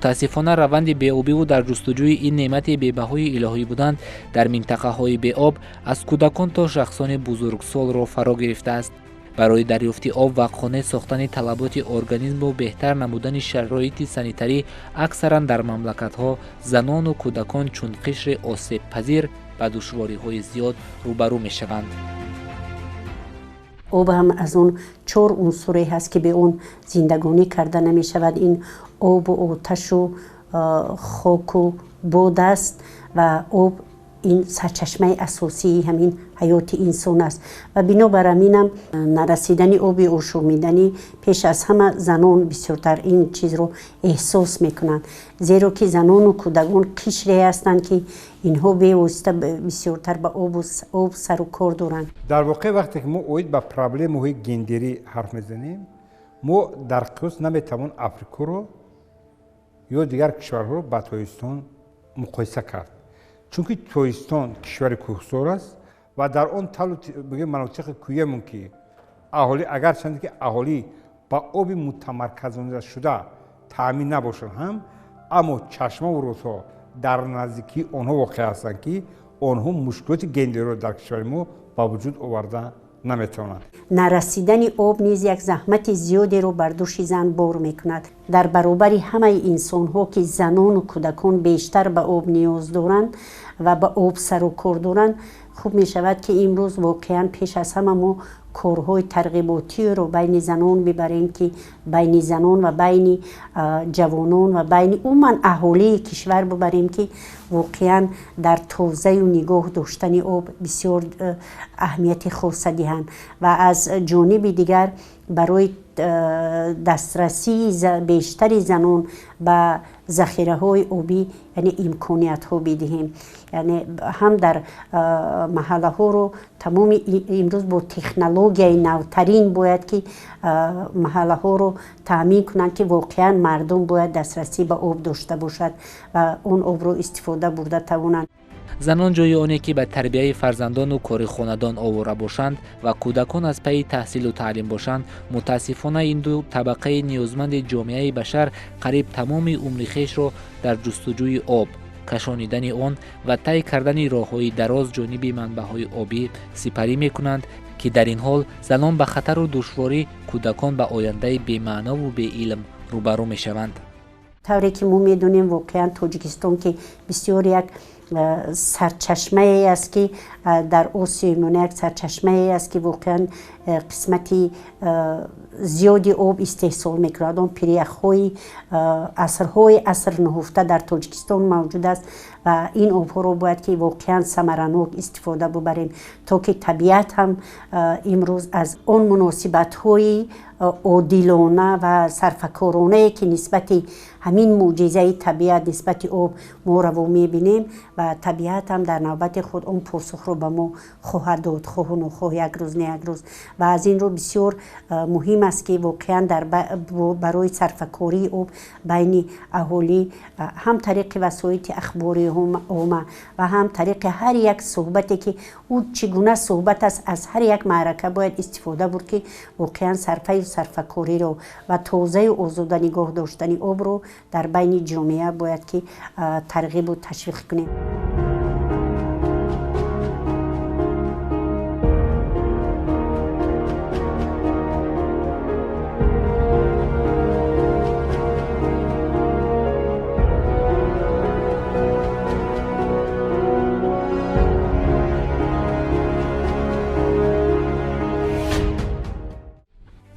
Мутаассифона, раванди беобиву дар ҷустуҷӯи ин неъмати бебаҳои илоҳӣ буданд дар минтақаҳои беоб аз кӯдакон то шахсони бузургсолро фаро гирифтааст. Барои дарёфти об ва қонеъ сохтани талаботи организму беҳтар намудани шароити санитарӣ аксаран дар мамлакатҳо занону кӯдакон чун қишри осебпазир ба душвориҳои зиёд рӯбарӯ мешаванд. Об ҳам аз он чор унсуре ҳаст, ки бе он зиндагонӣ карда намешавад. Ин обу оташу хоку бод аст ва об ин сарчашмаи асосии ҳамин ҳаёти инсон аст. Ва бинобар ҳаминам нарасидани оби ошомиданӣ пеш аз ҳама занон бисёртар ин чизро эҳсос мекунанд, зеро ки занону кӯдакон қишре ҳастанд, ки инҳо бевосита бисёртар ба об сару кор доранд. Дар воқеъ, вақте ки мо оид ба проблемаҳои гендерӣ ҳарф мезанем, мо дар қиёс наметавон Африкоро ё дигар кишварҳоро ба Тоҷикистон муқоиса кард, чунки Тоҷикистон кишвари кӯҳсор аст ва дар он талу бигем манотиқи кӯҳиямон, ки аҳолӣ, агарчанде ки аҳолӣ ба оби мутамарказонидашуда таъмин набошад ҳам, аммо чашмаву рӯдҳо дар наздикии онҳо воқеъ ҳастанд, ки онҳо мушкилоти гендериро дар кишвари мо ба вуҷуд оварда наметавонанд. Нарасидани об низ як заҳмати зиёдеро бар дӯши зан бор мекунад. Дар баробари ҳамаи инсонҳо, ки занону кӯдакон бештар ба об ниёз доранд ва ба об сару кор доранд, хуб мешавад, ки имрӯз воқеан пеш аз ҳама мо корҳои тарғиботиро байни занон бибарем, ки байни занон ва байни ҷавонон ва байни умуман аҳолии кишвар бибарем, ки воқеан дар тозаю нигоҳ доштани об бисёр аҳамияти хоса диҳанд ва аз ҷониби дигар барои дастрасии бештари занон ба захираҳои обӣ, яъне имкониятҳо бидиҳем. Яъне ҳам дар маҳаллаҳоро тамоми имрӯз бо технологияи навтарин бояд ки маҳаллаҳоро таъмин кунанд, ки воқеан мардум бояд дастрасӣ ба об дошта бошад ва он обро истифода бурда тавонанд. Занон ҷои оне ки ба тарбияи фарзандону кори хонадон овора бошанд ва кӯдакон аз пайи таҳсилу таълим бошанд, мутаассифона, ин ду табақаи ниёзманди ҷомеаи башар қариб тамоми умри хешро дар ҷустуҷӯи об, кашонидани он ва тай кардани роҳҳои дароз ҷониби манбаъҳои обӣ сипарӣ мекунанд, ки дар ин ҳол занон ба хатару душворӣ, кӯдакон ба ояндаи бемаънову беилм рӯбарӯ мешаванд. Тавре ки мо медонем, воқеан Тоҷикистон, ки бисёр як сарчашмае аст, ки дар Осиёи Миёна як сарчашмае аст, ки воқеан қисмати зиёди об истеҳсол мекунад. Он пиряхҳои асрҳои аср нуҳуфта дар Тоҷикистон мавҷуд аст ва ин обҳоро бояд ки воқеан самаранок истифода бубарем, то ки табиат ҳам имрӯз аз он муносибатҳои одилона ва сарфакоронае, ки нисбати ҳамин мӯъҷизаи табиат, нисбати об мо раво мебинем, ва табиат ҳам дар навбати худ он посухро ба мо хоҳад дод, хоҳу нохоҳ, як рӯз не як рӯз. Ва аз ин рӯ бисёр муҳим аст, ки воқеан барои сарфакории об байни аҳолӣ ҳам тариқи васоити ахбори омма ва ҳам тариқи ҳар як суҳбате, ки ӯ чӣ гуна суҳбат аст, аз ҳар як маърака бояд истифода бурд, ки воқеан сарфаю сарфакориро ва тозаю озода нигоҳ доштани обро дар байни ҷомеа бояд ки тарғибу ташвиқ кунем.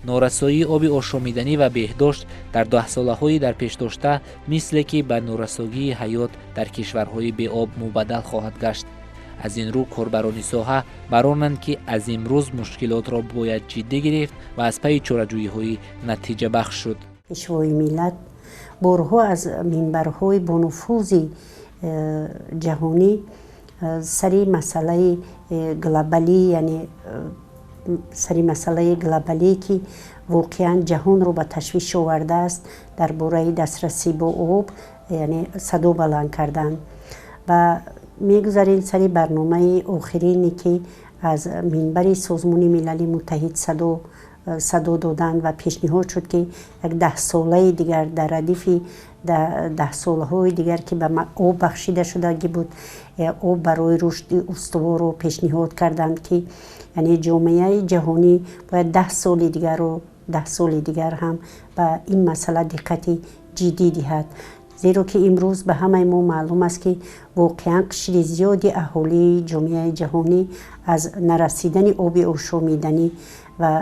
Норасоии оби ошомиданӣ ва беҳдошт дар даҳсолаҳои дарпешдошта мисле ки ба норасогии ҳаёт дар кишварҳои беоб мубаддал хоҳад гашт. Аз ин рӯ корбарони соҳа баронанд, ки аз имрӯз мушкилотро бояд ҷиддӣ гирифт ва аз пайи чораҷӯиҳои натиҷабахш шуд. Пешвои миллат борҳо аз минбарҳои бонуфузи ҷаҳонӣ сари масъалаи глобалӣ, яъне сари масъалаи глобалие, ки воқеан ҷаҳонро ба ташвиш овардааст, дар бораи дастрасӣ бо об, яъне садо баланд карданд. Ва мегузарем сари барномаи охирине, ки аз минбари Созмони Милали Муттаҳид садо Садо доданд ва пешниҳод шуд, ки як 10 солаи дигар дар радифи 10 солаҳои дигар, ки ба об бахшида шудагӣ буд, об барои рушди устуворро пешниҳод карданд, ки яъне ҷомеаи ҷаҳонӣ бояд 10 соли дигарро, 10 соли дигар ҳам ба ин масъала диққати ҷиддӣ диҳад. Зеро ки имрӯз ба ҳамаи мо маълум аст, ки воқеан қишри зиёди аҳолии ҷомеаи ҷаҳонӣ аз нарасидани оби ошомиданӣ ва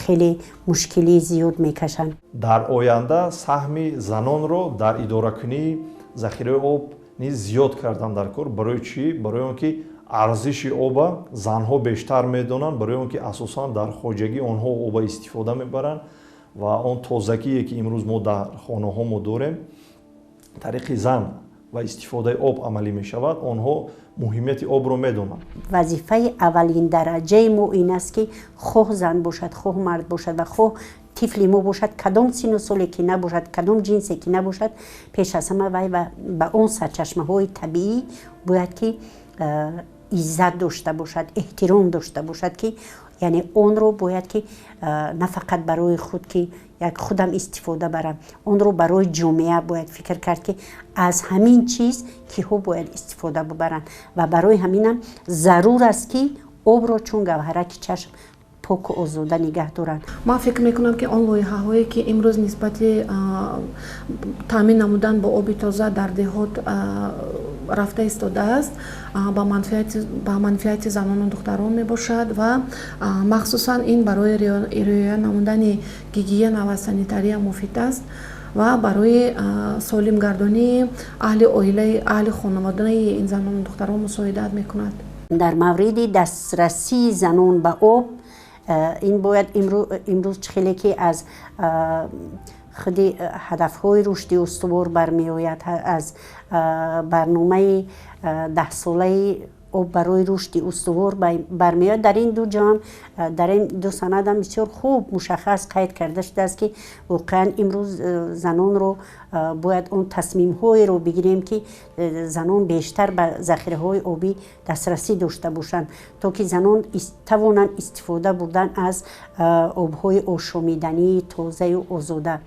хеле мушкилии зиёд мекашанд. Дар оянда саҳми занонро дар идоракунии захираи об низ зиёд кардан дар кор. Барои чӣ? Барои он ки арзиши оба занҳо бештар медонанд, барои он ки асосан дар хоҷагӣ онҳо оба истифода мебаранд ва он тозагие, ки имрӯз мо дар хонаҳо мо дорем, тариқи зан ва истифодаи об амалӣ мешавад. Онҳо муҳимияти обро медонанд. Вазифаи аввалиндараҷаи мо ин аст, ки хоҳ зан бошад, хоҳ мард бошад ва хоҳ тифли мо бошад, кадом сину соле ки набошад, кадом ҷинсе ки набошад, пеш аз ҳама вай ба он сарчашмаҳои табиӣ бояд ки иззат дошта бошад, эҳтиром дошта бошад, ки яъне онро бояд ки на фақат барои худ, ки як худам истифода барам, онро барои ҷомеа бояд фикр кард, ки аз ҳамин чиз киҳо бояд истифода бубаранд. Ва барои ҳаминам зарур аст, ки обро чун гавҳараки чашм поку озода нигаҳ доранд. Ман фикр мекунам, ки он лоиҳаҳое, ки имрӯз нисбати таъмин намудан бо оби тоза дар деҳот рафта истодааст, ба манфиати занону духтарон мебошад ва махсусан ин барои риоя намудани гигиена ва санитария муфид аст ва барои солимгардонии аҳли оилаи, аҳли хонаводаи ин занону духтарон мусоидат мекунад. Дар мавриди дастрасии занон ба об, ин бояд имрӯз чӣ хеле ки аз худи ҳадафҳои рушди устувор бармеояд, аз барномаи 10 солаи об барои рушди устувор бармеояд, дар ин ду ҷоам, дар ин ду санадам бисёр хуб мушаххас қайд карда шудааст, ки воқеан имрӯз занонро бояд он тасмимҳоеро бигирем, ки занон бештар ба захираҳои обӣ дастрасӣ дошта бошанд, то ки занон тавонанд истифода бурдан аз обҳои ошомидании тозаю озода.